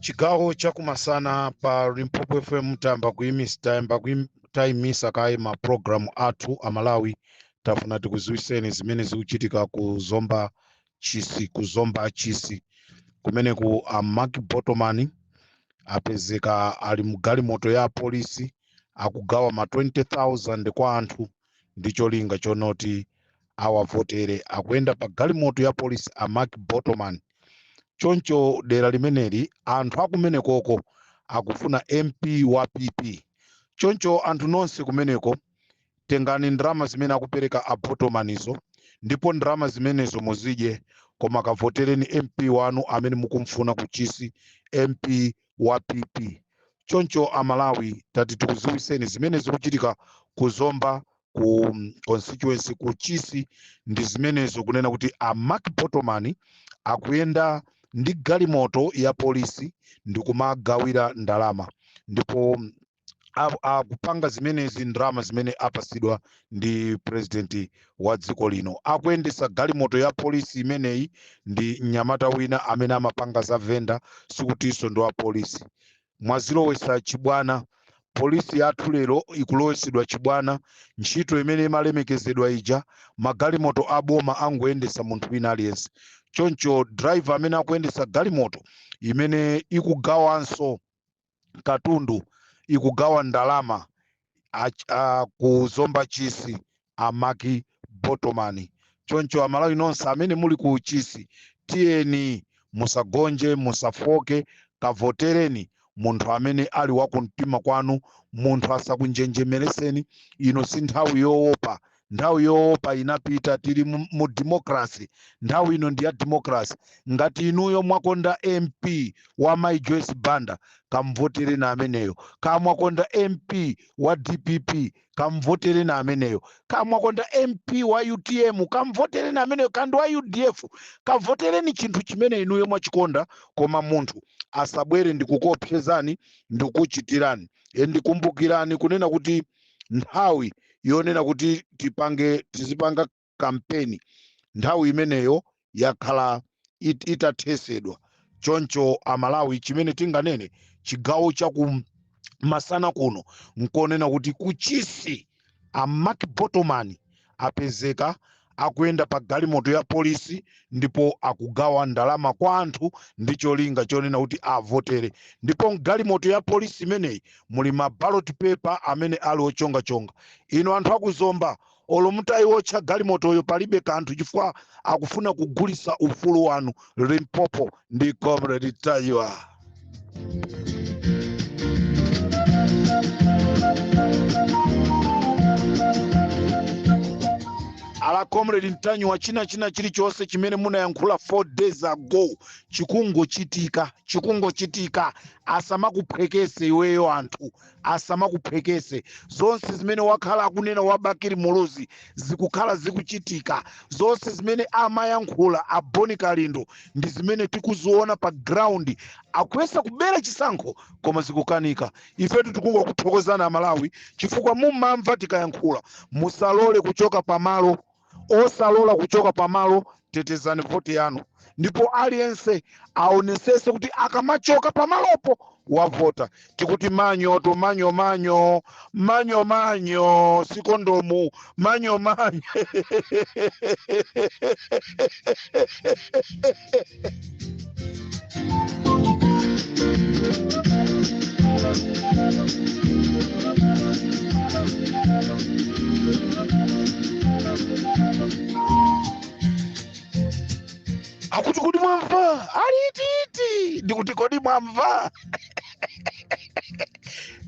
Chigawo chakumasana pa Limpopo FM tayamba kuyimisa, tayimisa kaye ma program athu amalawi. Tafuna tikuziwiseni zimene zikuchitika ku Zomba Chisi, ku Zomba Chisi kumeneku a Mark Botomani apezeka ali mgalimoto ya polisi akugawa ma 20,000 kwa anthu ndi cholinga chonoti awavotere. Akuyenda pa galimoto ya polisi a Mark Botomani. Choncho dera limeneli anthu akumenekoko akufuna MP wa PP. Choncho anthu nonse kumeneko tengani ndalama zimene akupereka a Botomanizo, ndipo ndalama zimenezo muzidye, koma kavotereni MP wanu amene mukumfuna kuchisi, MP wa PP. Choncho amalawi tati tikuziwiseni zimene zikuchitika ku Zomba ku constituency ku Chisi ndi zimenezo, kunena kuti a Mark Botomani akuyenda ndi galimoto ya polisi ndi kumagawira ndalama, ndipo akupanga zimenezi ndalama zimene apasidwa ndi president wa dziko lino. Akuyendesa galimoto ya polisi imeneyi ndi mnyamata wina amene amapanga za venda, sikutinso ndi wa polisi. Mwazilowesa chibwana. Polisi yathu lero ikulowesedwa chibwana, ntchito imene imalemekezedwa ija, magalimoto aboma angoyendesa munthu wina aliyense. Choncho driver amene akuyendesa galimoto imene ikugawanso katundu, ikugawa ndalama ku Zomba Chisi, a Mark Botomani. Choncho amalawi nonse amene muli ku Chisi, tiyeni musagonje, musafoke, kavotereni munthu amene ali wakumtima kwanu, munthu asakunjenjemereseni. Ino si nthawi yoopa, nthawi yoopa inapita, tili mu democracy, nthawi ino ndi ya democracy. Ngati inuyo mwakonda MP wa Mai Joyce Banda, kamvotereni ameneyo. Ka mwakonda MP wa DPP, kamvotereni ameneyo. Ka mwakonda MP wa UTM, kamvotereni ameneyo. Kandi wa UDF, kavotereni chinthu chimene inuyo mwachikonda, koma munthu asabwere ndikukuopsezani ndikukuchitirani. Ndikumbukirani kunena kuti nthawi yonena kuti tizipanga kampeni, nthawi imeneyo yakhala itathesedwa. Choncho amalawi chimene tinganene chigawo chaku masana kuno nkonena kuti kuchisi a Mark Botomani apezeka akuyenda pa galimoto ya polisi ndipo akugawa ndalama kwa anthu ndi cholinga chonena kuti avotere. Ndipo galimoto ya polisi imeneyi muli ma ballot paper amene ali ochongachonga. Ino anthu akuzomba olo mutayiwotcha galimotoyo palibe kanthu, chifukwa akufuna kugulisa ufulu wanu. Limpopo ndi Comrade Ntanyiwa. Ala Comrade Ntanyiwa, china chilichonse chimene munayankhula 4 days ago chikungochitika, chikungochitika. Asamakuphwekese iweyo, anthu asamakuphwekese. Zonse zimene wakhala akunena wa Bakili Muluzi zikukhala zikuchitika. Zonse zimene amayankhula a Boni Kalindo ndi zimene tikuziona pa ground. Akuyesa kubera chisankho koma zikukanika. Ifetu tikungokuthokozana amalawi chifukwa mumamva tikayankhula. Musalole kuchoka pamalo, osalola kuchoka pamalo, tetezani voti yanu. Ndipo aliyense aonesese kuti akamachoka pamalopo wavota. Tikuti manyo to manyo manyo manyo manyo sikondomu manyo manyo. Akuti kuti mwamva alititi Ndikuti kodi mwamva?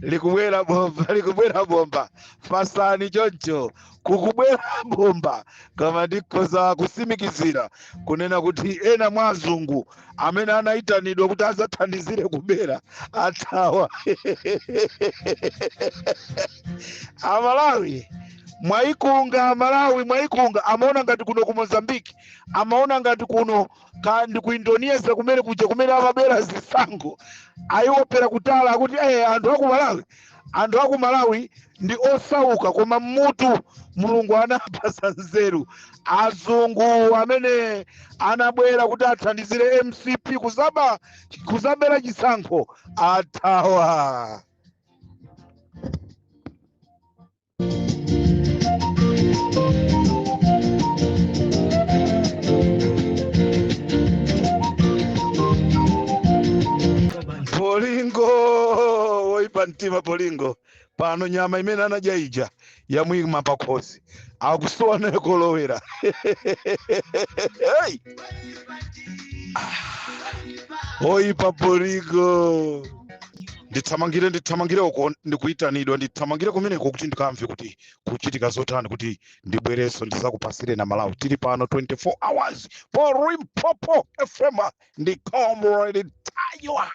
Likubwera bomba, likubwera bomba, fasani choncho, kukubwera bomba. Koma ndikhoza kusimikizira kunena kuti ena mwa azungu amene anayitanidwa kuti azathandizire kubera athawa. Amalawi mwayikunga, Amalawi mwayikunga. Amaona ngati kuno ku Mozambique, amaona ngati kuno kandi ku Indonesia, kumene kuja kumene amabera zisankho, ayiopera kutala akuti anthu aku Malawi, anthu aku Malawi ndi osauka, koma mmutu Mulungu anapasa nzeru. Azungu amene anabwera kuti athandizire MCP kuzabera chisankho athawa. Polingo woipa mtima, Polingo pano nyama imene anadya ija yamwima pakhosi, akusowa nayo kolowera. Hey! Oipa Polingo, ndithamangire, ndithamangire uko, ndikuyitanidwa, ndithamangire kumeneko kuti ndikamve kuti kuchitika zotani, kuti ndibwerenso ndizakupasire na Malawi. Tili pano 24 hours po Limpopo FM ndi Comrade Taywa.